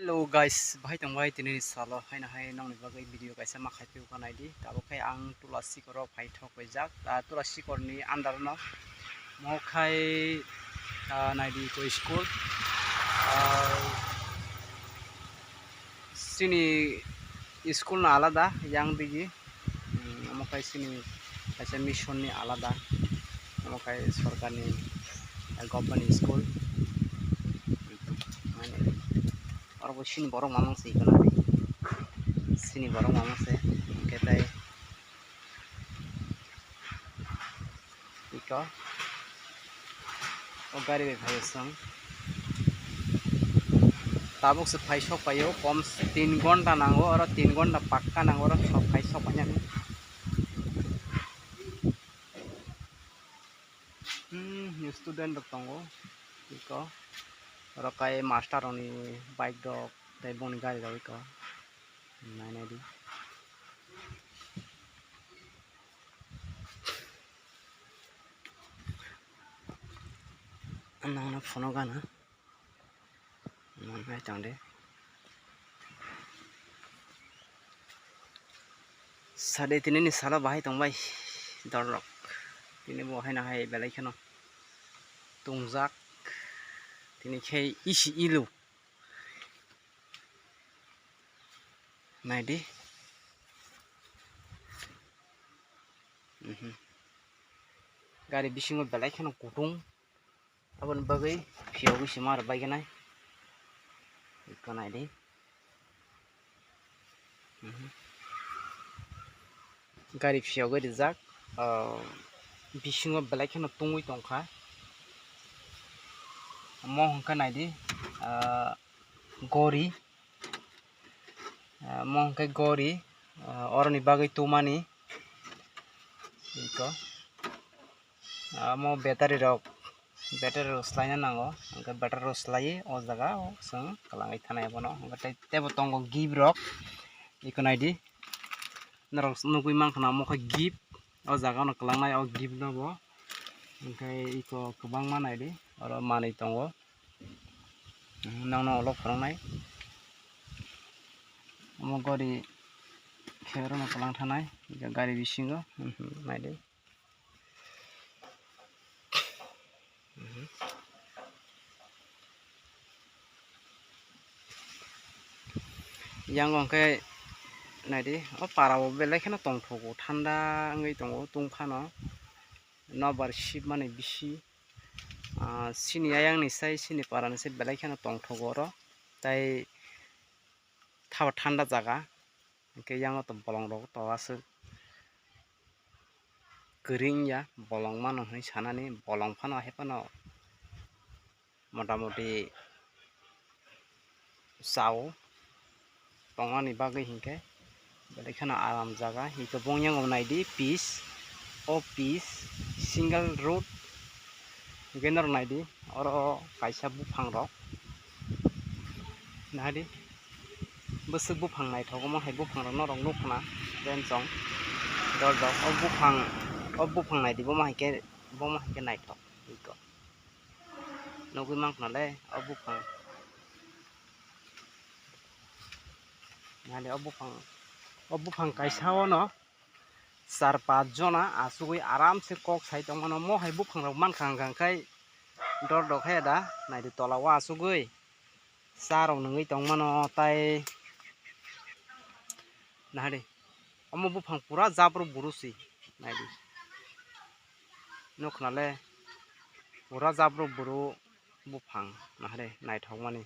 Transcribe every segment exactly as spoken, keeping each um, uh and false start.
Hello guys, bahai tong bai tini ni salo haino hai nongni bagwi video kaisa ma khai phio ka naidi. Tabuk khe ang Tula Sikoro phai thok bai jak. Ah, Tula Sikor ni under no mo khai, ah, naidi ko school. Ah, sini school no alada yang digi. Hmm, omo khai sini kaisa mission ni alada, omo khai sorkar ni, eh, government ni school. Mane oro bo sini borok mamang se ikana, sini borok mamang se, hingke tai iko. O gari bai phai song. Tabuk se phai sok paio, kom s-, tin gonta nango, oro tin gonta pakka nango, oro sok phai sok painani. Hmm, student rok tongo, iko. Oro kai master rokni bike rok tei boni gari rok iko. Nainai di. Ano ano phone o gana. Nang hai tong de. Sade tini ni salo bahai tong bai dorlok. Tini bo hai na hai belai kheno tongjak. Tini khe isi ilu. Naidi. Mhm. Gari bisingo belai kheno kutung. Aboni bagwi phiyogwi se ma rwbai gwnai. Iko naidi. Mhm. Gari phiyogwi rijak, ah, bisingo belai kheno tungwi tongkha. Omo hwnkhe naidi, ah, gori, ah, omo hwnkhe gori, ah, oroni bagwi tumani. Iko. Amo battery rok, battery rok swlaina nango, hwnkhe battery rok swlaiwi o jaga o chwng kwlangwi thanai abono. Hwnkhe tei teibo tongo gift rok, iko naidi norok nugwi mankha na omo khe gift, o jaga no kwlangnai o gift no bo, hwnkhe iko kwbangma naidi oro manwi tongo, nono ulo phwrwngnai omo gori khe oro no kwlang thanai gari bisingo, naidi. Yang hwnkhe naidi, o para o belai kheno tongthogo, thanda wngwi tongo tungphano, nobar sibmani bisi, ah, sini ayang ni sai sini para ni sai belai kheno tongthogo oro, tei thabo thanda jaga, hwnkhe yang o to bolong rok to aswk kwrwi wngya, bolong mano hinwi sanani, bolong phano hai phano motamoti chao tongmani bagwi hinkhe belai kheno aram jaga, hwnkhe bongyango naidi pitch, o pitch single road, hwnkhe norok naidi oro kaisa buphang rok. Nahadi bwswk buphang naithok, omo hai buphang rok norok nukha na, bensong dol dol. O buphang, o buphang naidi, bomo hai khe, bomo hai khe naithok iko. Nugwi mankha na le o buphang. Nahadi o buphang, o buphang kaisa o no char panch jona achugwi aram se kok sai tongmano. Mo hai buphang rok mankha hwnkha hwnkhe dor dok khe da, naidi tola o achugwi cha rok nungwi tongmano tai. Nahadi omo buphang pura jabru buru se, naidi nukha na le pura jabru buru buphang, nahadi naithokmani.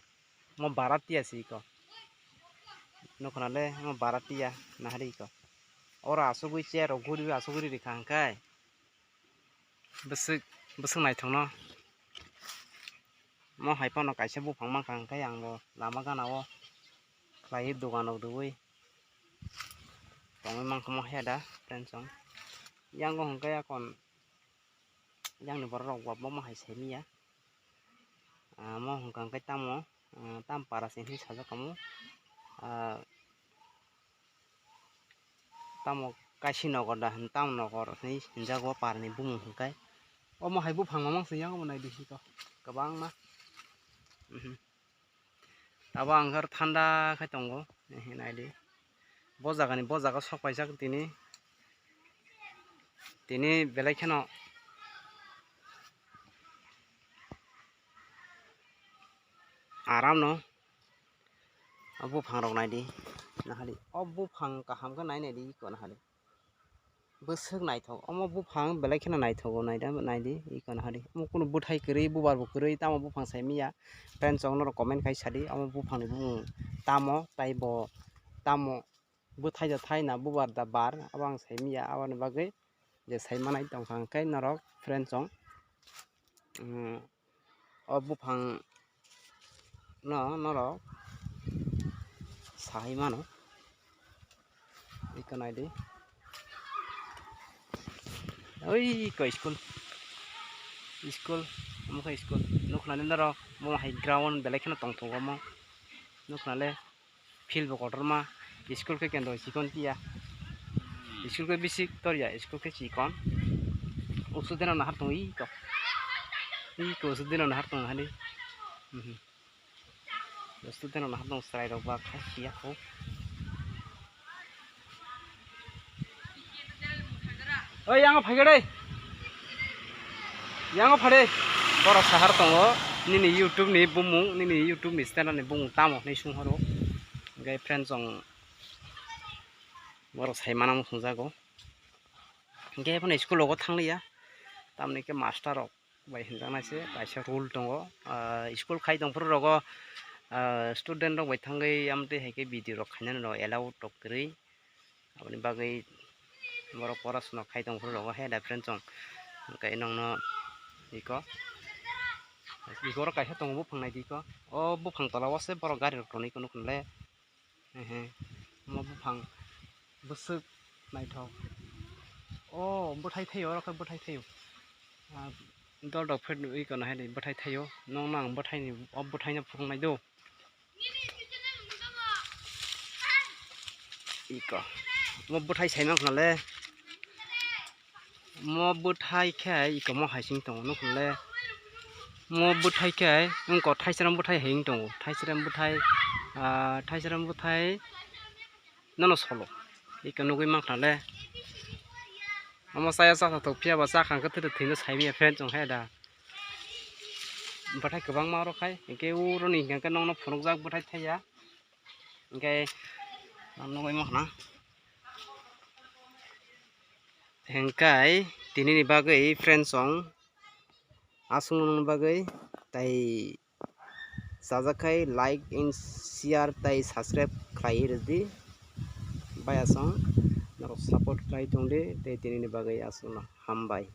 Mo bara tiya se iko. Nukha na le mo bara tiya, nahadi iko. Oro achugwi chair rok guriwi achugwi rikha hwnkhe bwswk, bwswk naithokno. Mo hai phano kaisa buphang mankha hwnkhe ang bo lama gana o khlaiwi dogan rok rwui tongwi mankha mo heda tensong. Yang o hwnkhe akon yang ni borok rok bo bomo hai sai manya. Ah, mo hwnkha hwnkhe tamo, ah, tam para se hinwi sajak kamo, ah, tamo Kashi nogor da hin, tam nogor hinwi hinjago parni bumung hwnkhe. Omo hai buphang mamang se yang omo naidi sito kwbangma. Mhm. Abo ang khe thanda khe tongo. Ehe, naidi. Bo jagani, bo jaga sok paijak tini. Tini belai kheno aram no. O buphang rok naidi. Nahali. O buphang kaham khe nai naidi iko nahali. Bwswk naithok. Omo buphang belai kheno naithogo naida, naidi iko nahadi. Omo kunu bwthai kwrwi, bubar bo kwrwi, tamo buphang saimiya. Friends, chwng norok comment khai sadi, omo buphangni bumung tamo, tei bo tamo bwthai da thai na bubar da bar, abo ang saimiya. Aboni bagwi je saimanai tongkha hwnkhe norok friends, chwng, mm, o buphang no norok sahai mano. Iko naidi. Oi ko school. School, omo khe school. Nukhnani norok, omo hai ground belai kheno tongthogo omo. Nukhnale. Field bo kotorma, school khe kendro chikon tiya. School khe bisi tor ya, school khe chikon. O student rok nahar tongo, ii ko. Ii ko student rok nahar tongo hani. Mhm. O student rok nahar tongo, chwrai rok ba khai siya ko. Oi, yango phai khe dei. Yango phai dei. Borok sahar tongo. Nini YouTube ni bumung, nini YouTube ni channel ni bumung tamo hinwi sung horo. Hwnkhe friends, chwng borok sai mana muchung jago. Hwnkhe phano school rogo thang liya. Tamoni khe master rok bai hwnjaknai se kaisa rule tongo. Ah, school khai tongphuru rogo, ah, student rok bai thangwi amtwi hai khe video rok khainani rok allow rok kwrwi. Aboni bagwi borok porasuna khai tongphuru rogo he da friend chong. Hwnkhe nongno iko, iko oro kaisa tongo buphang naidi iko. O buphang tola o se borok gari rok tonwi iko nukho nle. Ehe, omo buphang bwswk naithok. O bwthai thaio, oro khe bwthai thaio. Ah, dol rok phir iko nahai bwthai thaio. Nongno ang bwthaini, o bwthaino phunuknai do. Iko. Omo bwthai saimang khna le. Mo bwthai khe iko mo hai sing tongo nukho le. Mo bwthai khe wngkha thaisram bwthai hai wng tongo. Thaisram bwthai, ah, thaisram bwthai nono solo. Iko nugwi mankha le. Omo chaya chakha tok phiya ba chakha khe thwi thwi no saimanya friend chong hai da. Bwthai kwbangma oro khai, hwnkhe uro ni hwnkhe nokno phunukjak bwthai thaiya. Hwnkhe nugwi mankha. Hwnkhe tinini bagwi friend chong aswk nokni bagwi tai chajak khai like and share tai subscribe khlai rwdi. Bai aswk norok support khlai tongdi tei tinini bagwi aswkno hambai.